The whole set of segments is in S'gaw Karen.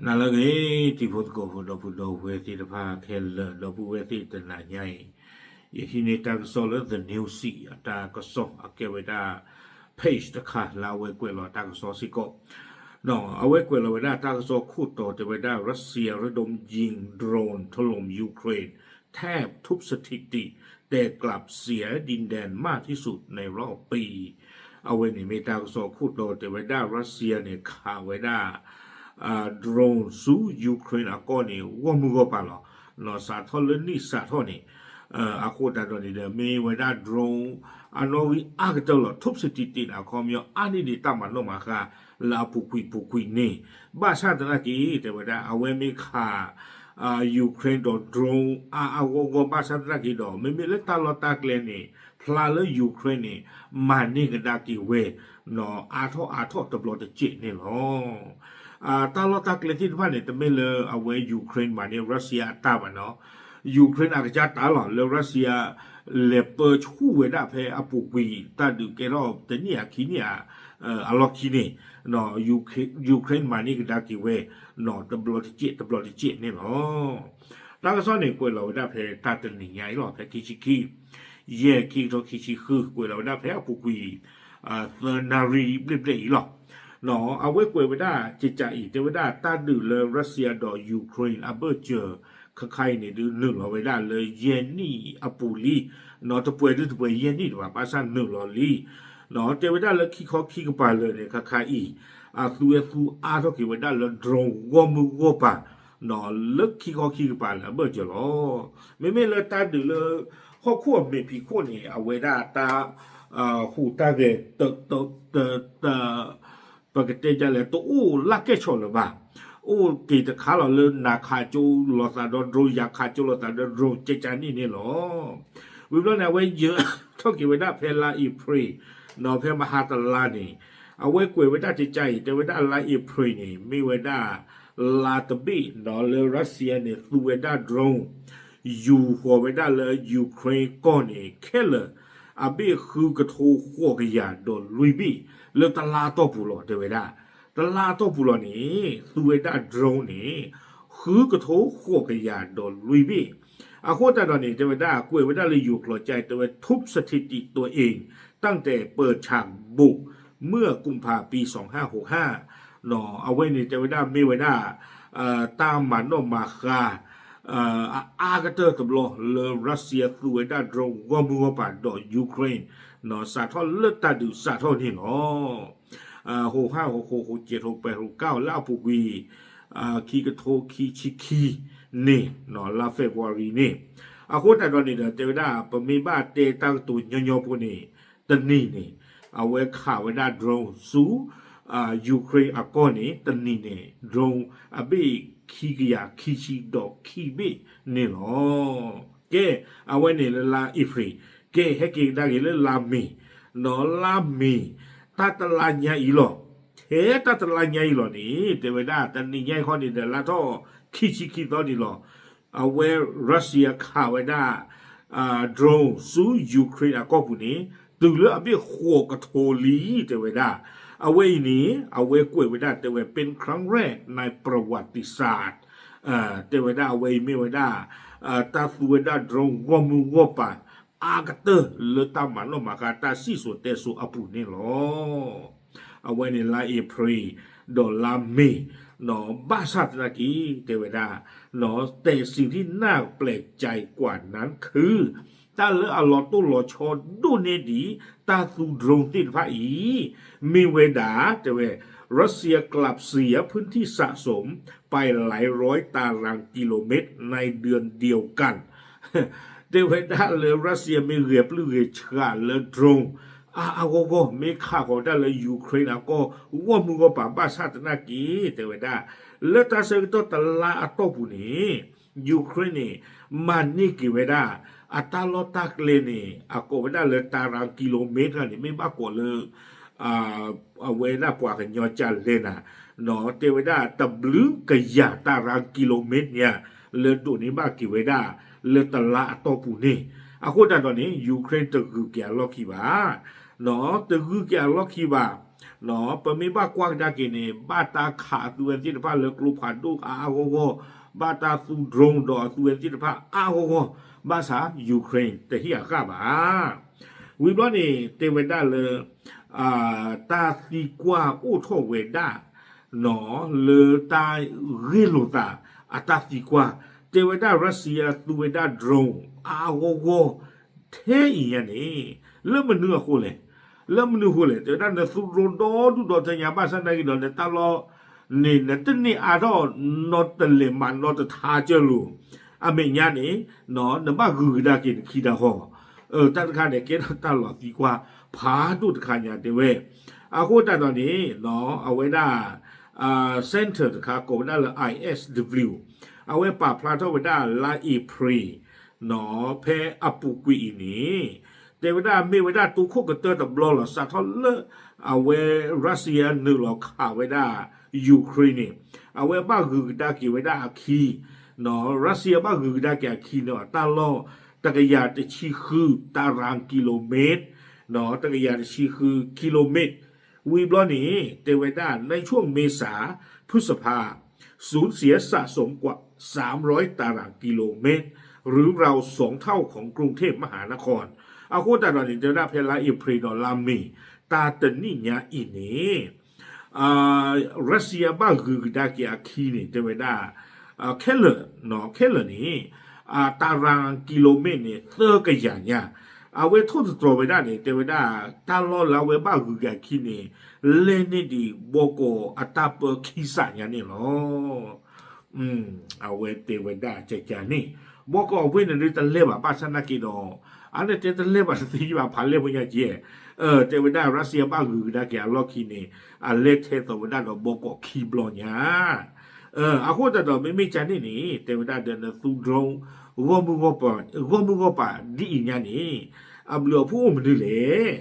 နၤလၢအဂ့ၤ တံၤဖိသကိးဖိ ဒီပုၢ်ဒီဝဲၢ်သ့ၣ်တဖၣ်ခဲလၢာ် ဒီပုၢ်ဝဲၢ်သ့ၣ်တနၤညါအံၤ, ယဟံးန့ၢ်တၢ်ကစီၣ်လၢ The News အတၢ်ကစီၣ်အကဲဝဲဒၣ် page တခါလၢအဝဲကွဲးလီၤတၢ်ကစီၣ်စ့ၢ်ကီး, အဝဲကွဲးလီၤဝဲဒၣ်တၢ်ကစီၣ်ခိၣ်တီတဲဝဲဒၣ် Russia ရ့ဒိၣ်ယံၤ drone ထလီၣ် Ukraine แทบทุบสถิติ แต่กลับเสียดินแดนมากที่สุดในรอบปี အဝဲန့ၣ်မ့ၢ်တၢ်ကစီၣ်ခိၣ်တီတဲဝဲဒၣ် Russia န့ၣ် ခးဝဲဒၣ် drone ဆူ Ukraine အကီၢ်န့ၣ် ဂီၢ်မုၢ်ဂီၢ်ပၤလီၤ. စးထီၣ်လၢနံၣ်စးထီၣ်န့ၣ် အဃိသတးဒီးန့ၣ်ဒီး မ့ၢ်ဝဲဒၣ် drone အနီၣ်ဂံၢ်အါကတၢၢ်လီၤ. ထူပ်းစတံတ့ၣ်န့ၣ် အခီပညီအါန့ၢ်ဒံးတၢ်မၤနီၣ်မၤဃါ လၢအပူၤကွံာ်ပူၤကွံာ်န့ၣ် ဘၣ်ဆၣ်သနာ်က့ တဲဝဲဒၣ် အဝဲမ့ၢ်ခး Ukraine ဒီး drone အါအါဂီၢ်ဂီၢ်ဘၣ်ဆၣ်သနာ်က့ဒီး မ့မ့ၢ်လၢတၢ်လီၢ်တၢ်ကျဲန့ၣ် ဖျါလၢ Ukraine န့ၣ် မၤန့ၢ်ကဒါက့ၤဝဲ အါထီၣ်အါထီၣ်တဘျီတစဲးန့ၣ်လီၤ. တၢ်လီၢ်တၢ်ကျဲသ့ၣ်တဖၣ်န့ၣ် တမ့ၢ်လၢအဝဲ Ukraine မၤန့ၢ် Russia အတၢ်ဘၣ်နီၤ, Ukraine အကစၢ်တၢ်လီၤ လၢ Russia လဲၤပၢဆူၣ်ဝဲဒၣ်ဖဲအပူၤကွံာ် တၢ်ဒုးကဲထီၣ်တနံၣ်အခံနံၣ်အ အလီၢ်ခံန့ၣ် Ukraine မၤန့ၢ်ကဒါက့ၤဝဲ တဘျီတစဲး တဘျီတစဲးန့ၣ်လီၤ. တၢ်ကစီၣ်န့ၣ်ကွဲးလီၤဝဲဒၣ်ဖဲတၢ်တနံၤညါအံၤလီၤ ဖဲခံဆံခံ ယဲၢ် ခံကထိခံဆံဃု ကွဲးလီၤဝဲဒၣ်ဖဲအပူၤကွံာ် သၢနၣ်ရံၣ်ဘျဲၣ်ဘျဲၣ်အံၤလီၤ. အဝဲကွဲးဝဲဒၣ်ကကးအံၤ တဲဝဲဒၣ်တၢ်ဒုးလၢ Russia ဒီး Ukraine အဘၢၣ်စၢၤ ခါခါအံၤန့ၣ်ဒုးနုာ်လီၤဝဲဒၣ်လၢယဲၢ်နံၣ်အပူၤလံ, တပှဲၤဒုတပှဲၤယဲၢ်နံၣ်တဘၣ် ဘၣ်ဆၣ်နုာ်လီၤလံ. တဲဝဲဒၣ်လၢခံခီခံကပၤလၢာ်န့ၣ် ခါခါအံၤ အသူဝဲသူအါထီၣ်က့ၤဝဲဒၣ်လၢ drone ဂီၢ်မုၢ်ဂီၢ်ပၤ လၢခံခီခံကပၤလၢာ်အဘၢၣ်စၢၤလီၤ. မ့မ့ၢ်လၢတၢ်ဒုးလၢ ဟီၣ်ခိၣ်အမဲာ်ဖံးခိၣ်န့ၣ် အဝဲဒၣ်တၢ် ဟူးတၢ်ဂဲၤ ပကတဲဒ်လဲၣ် တအိၣ်လၢကဲၣ်ဆိးလၢၤဘၣ်. အိၣ်က့ၤတခါလီၤလၢနၤခးကၠိလိာ်သးဒီး drone ယၤခးကၠိလိာ်သးဒီး drone ကကးန့ၣ်န့ၣ်လီၤ. ဝံၤဘျီန့ၣ် အဝဲယၢၤထီၣ်က့ၤဝဲဒၣ်ဖဲလါအ့ဖြ့ၣ် ဒီးဖဲမဟါတလါန့ၣ် အဝဲကွဲးဝဲဒၣ်ကကးအံၤ တဲဝဲဒၣ်လါအ့ဖြ့ၣ်န့ၣ် မ့ၢ်ဝဲဒၣ် လါတဘ့ၣ်ဒီးလၢ Russia န့ၣ် သူဝဲဒၣ် drone ယူၤဃီၤဝဲဒၣ်လၢ Ukraine ကီၢ်န့ၣ် ခဲလၢာ် အဘ့ၣ်ဃုကထိဃိးကယၤဒီးလွံၢ်ဘ့ၣ် လၢတလါအတီၢ်ပူၤလီၤ တဲဝဲဒၣ်. တလါအတီၢ်ပူၤလီၤန့ၣ် သူဝဲဒၣ် drone န့ၣ် ဃုကထိဃိးကယၤဒီးလွံၢ်ဘ့ၣ်. အဃိသတးဒီးန့ၣ် တဲဝဲဒၣ် ကွဲးဝဲဒၣ်လၢယိၤကျိာ်ကါ တဲဝဲ ทุบสถิติตัวเอง ตั้งแต่เปิดฉากบุก เมื่อกุมภาพันธ์ สองห้าหกห้า အဝဲန့ၣ် တဲဝဲဒၣ်မ့ၢ်ဝဲဒၣ် တၢ်မၤနီၣ်မၤဃါ အအါကတၢၢ်တဘျီလၢ Russia သူဝဲဒၣ် drone ဂီၢ်မုၢ်ဂီၢ်ပၤဒီး Ukraine စးထီၣ်လၢတၢ်ဒုးစးထီၣ်န့ၣ်လီၤ. ဟိးဟၣ်ဟိးဃိးဟိးစဲးထိးပဲၤထိးကၢ်အီၤလၢအပူၤကွံာ် ခံကထိခံဆံခံန့ၣ် လါ February န့ၣ်. အဃိသတးဒီးန့ၣ်ဒီး တဲဝဲဒၣ် ပမ့ၢ်ဘၣ်တဲတၢ်ကတိၤညီညီဖိန့ၣ် တနံၤန့ၣ် အဝဲခးဝဲဒၣ် drone ဆူ Ukraine အကီၢ်န့ၣ် တနံၤန့ၣ် drone အဘ့ၣ်ခံကယၤခံဆံဒီးခံဘ့ၣ်န့ၣ်လီၤ. ကဲ အဝဲန့ၣ်လၢလါအ့ဖြ့ၣ်, ကဲ ဟဲက့ၤကဒါက့ၤလၢလါမ့ၤ, ဒီးလါမ့ၤ တၢ်တလါညါအံၤလီၤ. ထဲတၢ်တလါညါအံၤလီၤန့ၣ် တဲဝဲဒၣ်တနံၤညါအံၤခီန့ၣ်ဒီး လါထီၣ်ခံဆံခံသီန့ၣ်လီၤ. အဝဲ Russia ခးဝဲဒၣ် drone ဆူ Ukraine အကီၢ်ပူၤန့ၣ် တုၤလၢအဘ့ၣ်ဃိးကထိလံ တဲဝဲဒၣ်. အဝဲအံၤန့ၣ် အဝဲကွဲးဝဲဒၣ်တဲဝဲ เป็นครั้งแรกในประวัติศาสตร์ တဲဝဲဒၣ်အဝဲအံၤမ့ၢ်ဝဲဒၣ် တၢ်သူဝဲဒၣ် drone ဂီၢ်မုၢ်ဂီၢ်ပၤ အါကတၢၢ်လၢတၢ်မၤနီၣ်မၤဃါတၢ်စံၣ်စိၤတဲစိၤအပူၤန့ၣ်လီၤ. အဝဲန့ၣ်လါအ့ဖြ့ၣ် ဒီးလါမ့ၤ ဘၣ်ဆၣ်သနာ်က့ တဲဝဲဒၣ် แต่สิ่งที่น่าแปลกใจกว่านั้นคือ တၢ်လၢအလီၤတိၢ်လီၤဆီဒိၣ်န့ၢ်ဒံး တၢ်သူ drone သ့ၣ်တဖၣ်အံၤ မ့ၢ်ဝဲဒၣ် တဲဝဲ Russia กลับเสียพื้นที่สะสมไปหลายร้อยตารางกิโลเมตรในเดือนเดียวกัน တဲဝဲဒၣ်လၢ Russia မ့ၢ်ဂဲၤပျုၢ်ဂဲၤဆှးလၢ drone အါအါဂီၢ်ဂီၢ် မ့ၢ်ခးဃီၤဒၣ်လၢ Ukraine အကီၢ် ဂီၢ်မုၢ်ဂီၢ်ပၤဘၣ်ဆၣ်သနာ်က့ တဲဝဲဒၣ် လၢတၢ်ဆၢကတီၢ်တလါအတီၢ်ပူၤန့ၣ် Ukraine န့ၣ် မၤန့ၢ်က့ၤဝဲဒၣ် အတၢ်လီၢ်တၢ်ကျဲန့ၣ် အကိးဝဲဒၣ်လၢ တၢရၣ် kilometer န့ၣ် မ့ၢ်ဘၣ်ကိးလၢ အဝဲဒၣ်ပှၤကညီကလဲၣ်နၤ တဲဝဲဒၣ် တဘျုးကယၤ တၢရၣ် kilometer ညါ လၢဒိးန့ၢ်ဘၣ်က့ၤဝဲဒၣ် လၢတလါအတီၢ်ပူၤန့ၣ်. အဃိသတးဒီးန့ၣ် Ukraine တဂုၤက့ၤအလီၢ်ခံဘၣ်, တဂုၤက့ၤအလီၢ်ခံဘၣ် ပမ့ၢ်ဘၣ်ကွၢ်ကဒါက့ၤန့ၣ် ဘၣ်တၢ်ခးအသုဝဲသ့ၣ်တဖၣ်လၢကျိဖးဒိၣ်အါအါဂီၢ်ဂီၢ်, ဘၣ်တၢ်သူ drone ဒီးအသုဝဲသ့ၣ်တဖၣ်အါအါဂီၢ်ဂီၢ်, ဘၣ်ဆၣ် Ukraine တဟ့ၣ်အဃၣ်ဘၣ်. ဝံၤဘျီန့ၣ် တဲဝဲဒၣ်လၢ တၢ်သံကွၢ်အိၣ်ထီၣ်ဝဲဒၣ် လၢတၢ်ဂ့ၢ်လိာ်သးအတၢ်သံကွၢ်, တဲဝဲဒၣ် Russia သူဝဲဒၣ် drone အါအါဂီၢ်ဂီၢ် ထဲအံၤညါန့ၣ် လၢမနုၤအဃိလဲၣ်, လၢမနုၤအဃိလဲၣ်, တဲဝဲဒၣ်နသူ drone ဒီဒူၣ်ဒီထၢညါ ဘၣ်ဆၣ်သနာ်က့ဒီး နတၢ်လီၢ်န့ၣ် နတန့ၢ်အါထီၣ် နီတလဲၤမးနီတထါကၢၢ်လိာ်, အမဲာ်ညါန့ၣ် နဘၣ်ဂုၤကဒါက့ၤနခံတၢ်ဃီ, တၢ်တခါန့ၣ် ကဲထီၣ်တၢ်လီၤသံကွၢ်ဖးဒိၣ်တခါညါတဲဝဲ, အဃိသတးဒီးန့ၣ် အဝဲဒၣ် center တခါကိးဝဲဒၣ်လၢ I S W အဝဲပာ်ဖျါထီၣ်ဝဲဒၣ်လါအ့ဖြ့ၣ် ဖဲအပူၤကွံာ်အံၤန့ၣ် တဲဝဲဒၣ်မ့ၢ်ဝဲဒၣ်တိခိၣ်ကတၢၢ်တဘျီလီၤ စးထီၣ်လၢအဝဲ Russia နုာ်လီၤခးဝဲဒၣ် Ukraine န့ၣ် အဝဲဘၣ်ဂုၤကဒါက့ၤဝဲဒၣ်အခံ, Russia ဘၣ်ဂုၤကဒါက့ၤအခံန့ၣ် တၢ်လီၢ်တကယၤတဆံဃု တၢရၤကံလိမ့ၣ်, တကယၤတဆံဃု ကံလိမ့ၣ်, ဝံၤဘျီန့ၣ် တဲဝဲဒၣ် ในช่วงเมษา พฤษภา สูญเสียสะสมกว่าสามร้อยตารางกิโลเมตร หรือราวสองเท่าของกรุงเทพมหานคร အဃိသတးဒီးန့ၣ် တဲဝဲဒၣ်ဖဲလါအ့ဖြ့ၣ်ဒီးလါမ့ၤ တၢ်တနံၣ်ညါအံၤန့ၣ် Russia ဘၣ်ဂုၤကဒါက့ၤအခံန့ၣ် တဲဝဲဒၣ် ခဲလၢာ်, ခဲလၢာ်န့ၣ် တၢရၤကံလိမ့ၣ်န့ၣ် သၢကယၤညါ, အဝဲထိၣ်သတြီၤဝဲဒၣ်န့ၣ် တဲဝဲဒၣ် တၢ်လီၢ်လၢအဝဲဘၣ်ဂုၤက့ၤအခံန့ၣ် လဲၢ်န့ၢ်ဒံးဘီကီးအတၢ်ပၢခံစးညါန့ၣ်လီၤ. အဝဲတဲဝဲဒၣ်ကကန့ၣ် ဘီကီးအဝ့ၢ်န့ၣ်ဒုးတလဲၢ်ဘၣ် ဘၣ်ဆၣ်သနာ်က့ဒီး အါန့ၣ်တဲတလဲၢ်ဘၣ်တသ့ဘၣ် ဖးလဲၢ်ဖိညါကဲ, တဲဝဲဒၣ် Russia ဘၣ်ဂုၤကဒါက့ၤအလီၢ်ခံန့ၣ် အလဲၤထဲသိးဝဲဒၣ်ဒီးဘီကီးခံဘျီညါ အဃိသတးဒီး မ့မ့ၢ်ကန့ၣ်န့ၣ် တဲဝဲဒၣ်ဒီးနသူ drone ဂီၢ်မုၢ်ဂီၢ်ပၤ, ဂီၢ်မုၢ်ဂီၢ်ပၤဒ်အံၤညါန့ၣ် အဘျုးအဖှိၣ်အိၣ်မနုၤလဲၣ်.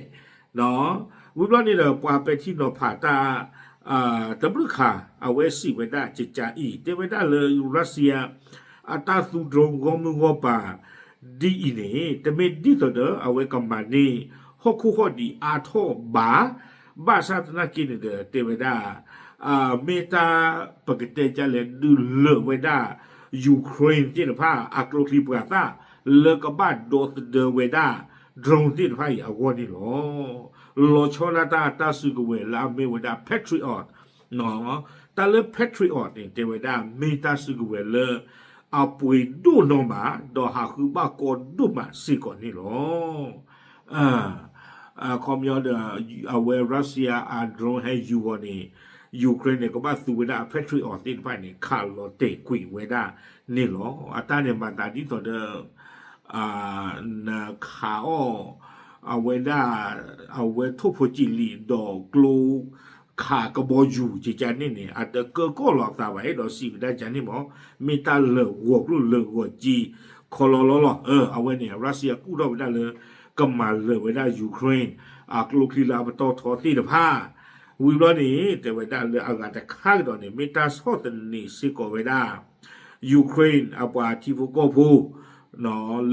ဝံၤဘျီန့ၣ်ဒီး ပှၤပဲာ်ထံနီၤဖးတၢ် တဘျုးခါ အဝဲစံးဝဲဒၣ်ကကအံၤ တဲဝဲဒၣ်လၢ Russia အတၢ်သူ drone ဂီၢ်မုၢ်ဂီၢ်ပၤ ဒ်အံၤန့ၣ် တမ့ၢ်ဒ်သိးဒီး အဝဲကမၤန့ၢ် ဟီၣ်ခိၣ်ဟီၣ်ဒံးအါထီၣ်ဘၣ်, ဘၣ်ဆၣ်သနာ်က့န့ၣ်ဒီး တဲဝဲဒၣ် မ့ၢ်တၢ်ပကတဲကလဲၣ် ဒုးလၢာ်ဝဲဒၣ် Ukraine သ့ၣ်တဖၣ် အကျိချံပှၤသၣ် လၢကဘၣ်ဒီသဒၢဝဲဒၣ် drone သ့ၣ်တဖၣ်အံၤအဂီၢ်န့ၣ်လီၤ. လီၤဆီဒၣ်တၢ်တၢ်စုကဝဲၤလၢအမ့ၢ်ဝဲဒၣ် Patriot တၢ်လၢ Patriot န့ၣ် တဲဝဲဒၣ်မ့ၢ်တၢ်စုကဝဲၤလၢ အပှ့ၤဒိၣ်နီၢ်မး ဒီးဟးဃုဘၣ်ကီဒိၣ်မးစ့ၢ်ကီးန့ၣ်လီၤ. အခီပညီဒီး အဝဲ Russia အ drone ဟဲယူၤအီၤန့ၣ် Ukraine န့ၣ် ကဘၣ်သူဝဲဒၣ်အ Patriot သ့ၣ်တဖၣ်န့ၣ် ခးလီၤတဲာ်ကွံာ်ဝဲဒၣ်န့ၣ်လီၤ. အတၢ်န့ၣ်မၤသးဒ်သိးဒီး နခးအီၣ် အဝဲဒၣ် အဝဲထိၣ်ဖိစံးလံာ်ဒီးကျိ ခးကဘီယူၤကကန့ၣ်န့ၣ် အတကၢကီၢ်လီၤအသးဘၣ် အဲၣ်ဒိးစံးဝဲဒၣ်ကန့ၣ်မး မ့ၢ်တၢ်လၢာ်ဂီၤကျိၣ်လၢာ်ဂီၤစ့ ခီလီၤလီၤလီၤ. အဝဲန့ၣ် Russia ကူၣ်ထီၣ်ဝဲဒၣ်လၢ ကမၤလၢာ်ဝဲဒၣ် Ukraine အကျိချံလၢအပတီၢ်ထီသ့ၣ်တဖၣ် ဝံၤဘျီန့ၣ် တဲဝဲဒၣ်လၢအဂၤတခါကဒီးန့ၣ် မ့ၢ်တၢ်ဆီၣ်သနံးစ့ၢ်ကီးဝဲဒၣ် Ukraine အပှၤထံဖိကီၢ်ဖိ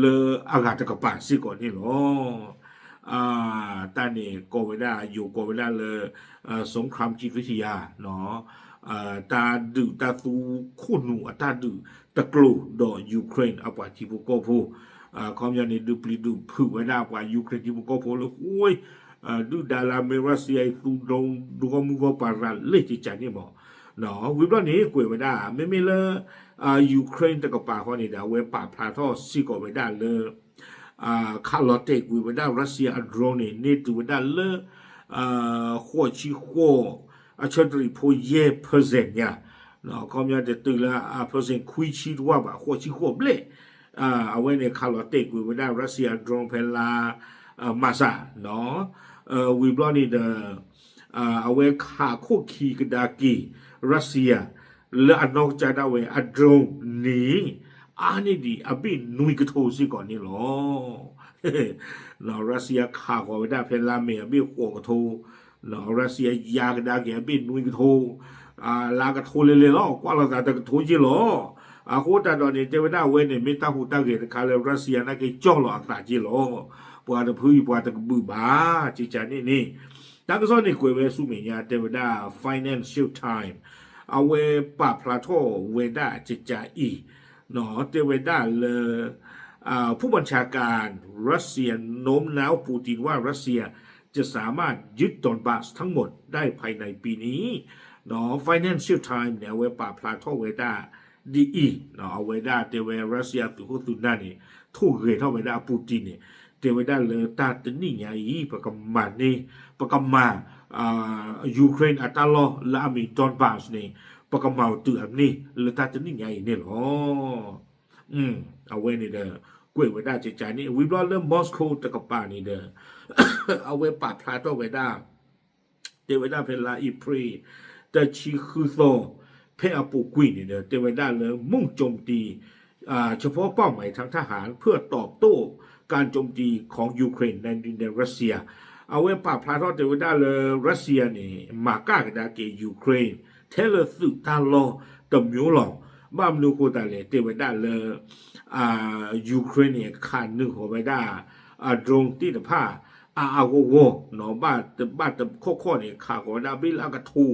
လၢအဂၤတကပၤစ့ၢ်ကီးန့ၣ်လီၤ. တၢ်န့ၣ်ကိးဝဲဒၣ် ယိၤကိးဝဲဒၣ်လၢ สงครามจิตวิทยา တၢ်ဒုးတၢ်သူခိၣ်နူာ်အတၢ်ဒုးတကျိၤဒီး Ukraine အပှၤထံဖိကီၢ်ဖိ ခီပညီန့ၣ် ဒုးပျံၤဒုးဖုးဝဲဒၣ်ပှၤ Ukraine ထံဖိကီၢ်ဖိလၢဃိ ဒုၣ်ဒါလၢအမ့ၢ် Russia အံၤ သူ drone ဒုးဂီၢ်မုၢ်ဂီၢ်ပၤရၤလ့ၣ်ကကန့ၣ်မး ဝံၤဘျီန့ၣ် ကွဲးဝဲဒၣ် မ့မ့ၢ်လၢ Ukraine တကပၤဃီန့ၣ်ဒီး အဝဲပာ်ဖျါထီၣ်စ့ၢ်ကီးဝဲဒၣ်လၢ ခးလီၤတဲာ်ကွံာ်ဝဲဒၣ် Russia အ drone န့ၣ် န့ၢ်တုၤဝဲဒၣ်လၢ ဃိးဆံဃိး အဆၢတရံးဖိယဲၢ် percent ညါ ခီပညီတတုၤလၢအ percent ခွံဆံတဝၢဘၣ် ဃိးဆံဃိးဘျဲၣ် အဝဲန့ၣ်ခးလီၤတဲာ်ကွံာ်ဝဲဒၣ် Russia drone ဖဲလါ March ဝံၤဘျီန့ၣ်ဒီး အဝဲခးခိၣ်ခံကဒါက့ၤ Russia လၢအနီၢ်ကစၢ်ဒၣ်ဝဲအ drone န့ၣ် အါန့ၢ်ဒံးအဘ့ၣ်နွံကထိစ့ၢ်ကီးန့ၣ်လီၤ. နီၢ် Russia ခးဃီၤဝဲဒၣ်ဖဲလါမ့ၤအဘ့ၣ်ဃိးကထိ နီၢ် Russia ယါကဒါက့ၤအဘ့ၣ်နွံကထိ လါကထိလဲၤလဲၤလီၤ ကွၢ်လိာ်သးတကထိက့ၢ်လီၤ. အဃိသတးဒီးန့ၣ် တဲဝဲဒၣ်အဝဲန့ၣ် မ့ၢ်တၢ်ဟူးတၢ်ဂဲၤတခါလၢ Russia နာ်က့ၤကၠီၣ်လီၤအသးက့ၢ်လီၤ. ပှၤတဖုအံၤပှၤတကဘုးဘၣ် ကကန့ၣ်န့ၣ် တၢ်ကစီၣ်န့ၣ်ကွဲးဝဲဆူမဲာ်ညါ တဲဝဲဒၣ် Financial Times အဝဲပာ်ဖျါထီၣ်ဝဲဒၣ်ကကးအံၤ တဲဝဲဒၣ်လၢ ผู้บัญชาการรัสเซียโน้มน้าวปูตินว่ารัสเซียจะสามารถยึดดอนบาสทั้งหมดได้ภายในปีนี้ Financial Times န့ၣ် အဝဲပာ်ဖျါထီၣ်ဝဲဒၣ်ဒ်အံၤ အဝဲဒၣ်တဲဝဲ Russia သုးခိၣ်သုးနၢ်န့ၣ် ထိၣ်ဂဲၤထီၣ်ဝဲဒၣ်အပူၤတံၢ်န့ၣ် တဲဝဲဒၣ်လၢတၢ်တနံၣ်ညါအံၤ ပကမၤန့ၢ် ပကမၤ Ukraine အတၢ်လီၢ်လၢအမ့ၢ် Donbas န့ၣ် ပကမၤအီၤတုၤအမ့ၢ်လၢတၢ်တနံၣ်ညါအံၤန့ၣ်လီၤ. အဝဲန့ၣ်ဒီး ကွဲးဝဲဒၣ်ကကးန့ၣ် ဝံၤဘျီလၢ Moscow တကပၤန့ၣ်ဒီး အဝဲပာ်ဖျါထီၣ်ဝဲဒၣ် တဲဝဲဒၣ်ဖဲလါအ့ဖြ့ၣ် တဆံဃုသီ ဖဲအပူၤကွံာ်န့ၣ်ဒီး တဲဝဲဒၣ်လၢ มุ่งโจมตี เฉพาะเป้าหมายทางทหารเพื่อตอบโต้การโจมตีของยูเครนในดินแดนรัสเซีย အဝဲပာ်ဖျါထီၣ်တဲဝဲဒၣ်လၢ Russia န့ၣ် မၤကၣ်ကဒါက့ၤ Ukraine ထဲလၢသုးတၢ်လီၢ်တမျိုးလီၤ. ဘၣ်မနုၤအဃိသတးလဲၣ် တဲဝဲဒၣ်လၢ Ukraine န့ၣ် ခးနုာ်ဃီၤဝဲဒၣ် drone သ့ၣ်တဖၣ် အါအါဂီၢ်ဂီၢ် ဘၣ်တဘၣ်တခီၣ်ခီၣ်န့ၣ် ခးဃီၤဝဲဒၣ်ဘ့ၣ်လၢအကထိ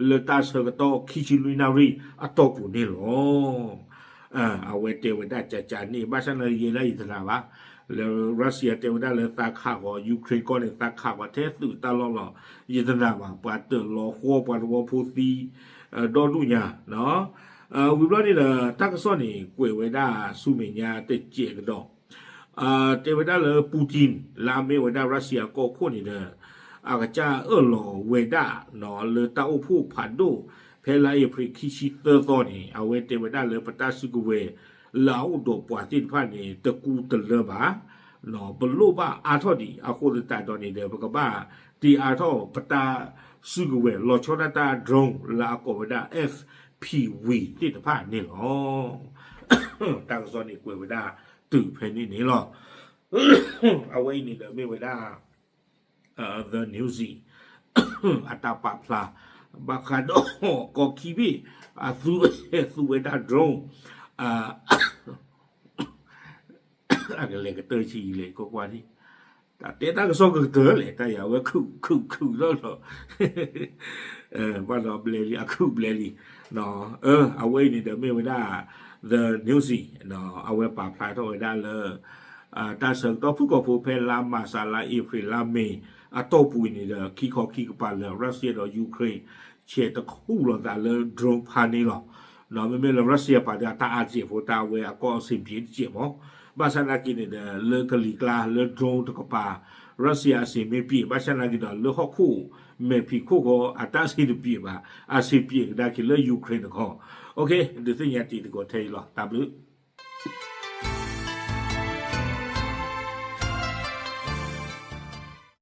လၢတၢ်ဆၢကတီၢ်ခံဆံလွံၢ်နၣ်ရံၣ်အတီၢ်ပူၤန့ၣ်လီၤ. အဝဲတဲဝဲဒၣ်ကကးန့ၣ် ဘၣ်ဆၣ်နာ်က့ယဲဒၣ်ယတနာ်ဘၣ်, လၢ Russia တဲဝဲဒၣ်လၢသးခးဃီၤ Ukraine ကီၢ်န့ၣ် သးခးဃီၤထဲသုးတၢ်လီၢ်လီၤ. ယတနာ်ဘၣ် ပှၤတၢၢ်လီၤဃီ ပှၤသဝီဖိသံ ဒီဒူၣ်ညါ ဝံၤဘျီန့ၣ်ဒီး တၢ်ကစီၣ်န့ၣ် ကွဲးဝဲဒၣ်ဆူမဲာ်ညါတစဲးကဒီး တဲဝဲဒၣ်လၢ Putin လၢအမ့ၢ်ဝဲဒၣ် Russia ကီၢ်ခိၣ်န့ၣ်ဒီး အကစၢ်အၢၣ်လီၤဝဲဒၣ် လၢတၢ်အိၣ်ဖှိၣ်ဖးဒိၣ် ဖဲလါအ့ဖြ့ၣ်ခံဆံသၢသီန့ၣ် အဝဲတဲဝဲဒၣ်လၢပတၢ်စုကဝဲၤ လၢအအိၣ်ဒီးပှၤသ့ၣ်တဖၣ်န့ၣ် တကူတလၢဘၣ် ပလိၣ်ဘၣ်အါထီၣ်ဒံး အဃိသတးဒီးန့ၣ်ဒီး ပကဘၣ်တ့အါထီၣ်ပတၢ်စုကဝဲၤ လီၤဆီဒၣ်တၢ် drone လၢအကိးဝဲဒၣ် F P V သ့ၣ်တဖၣ်န့ၣ်လီၤ. တၢ်ကစီၣ်န့ၣ်ကွဲးဝဲဒၣ်တုၤဖဲန့ၣ်န့ၣ်လီၤ. အဝဲအံၤန့ၣ်ဒီးမ့ၢ်ဝဲဒၣ် The Newsy အတၢ်ပာ်ဖျါ ဘၣ်ဃးဒီးကီၢ်ခံဘ့ၣ် အသူ သူဝဲဒၣ် drone အကလဲၤကတၢၢ်ဆံးလဲၣ် ကွၢ်ကွၢ်န့ၣ် တၢ်တဲတၢ်ကစီၣ်ကကတၢၢ်လဲၣ် တၢ်ယၤဝဲခုၣ်ခုၣ်ခုၣ်လီၤလီၤ ဘၣ်ဒီးဘျဲလံ အခုၣ်ဘျဲလံ အဝဲအံၤန့ၣ်ဒီးမ့ၢ်ဝဲဒၣ် The Newsy အဝဲပာ်ဖျါထီၣ်ဝဲဒၣ်လၢ တၢ်ဆၢကတီၢ်ဖုၣ်ကိာ်ဖိဖဲလါမၢ်ၡး လါအ့ဖြ့ၣ် လါမ့ၤ အတီၢ်ပူၤအံၤန့ၣ်ဒီး ခံခီခံကပၤလၢ Russia ဒီး Ukraine ဆဲးတခူၣ်လိာ်သးလၢ drone ဖးန့ၣ်လီၤ. မ့မ့ၢ်လၢ Russia ပာ်ဒီးအတၢ်အါတစဲးဖိ တၢ်အဝဲအကီၢ်အဆ့ၣ်ပျံၤတစဲးမး ဘၣ်ဆၣ်သနာ်က့န့ၣ်ဒီး လၢကလံၤကျါလၢ drone တကပၤ Russia အဆ့ၣ်မ့ၢ်ပျံၤ ဘၣ်ဆၣ်သနာ်က့ဒီး လၢဟီၣ်ခိၣ်မဲာ်ဖံးခိၣ်ဃီ အတၢ်ဆ့ၣ်တပျံၤဘၣ် အဆ့ၣ်ပျံၤကဒါက့ၤလၢ Ukraine တခီ ဒုးသ့ၣ်ညါတံၤသကိးထဲအံၤလီၤ တၢ်ဘျုး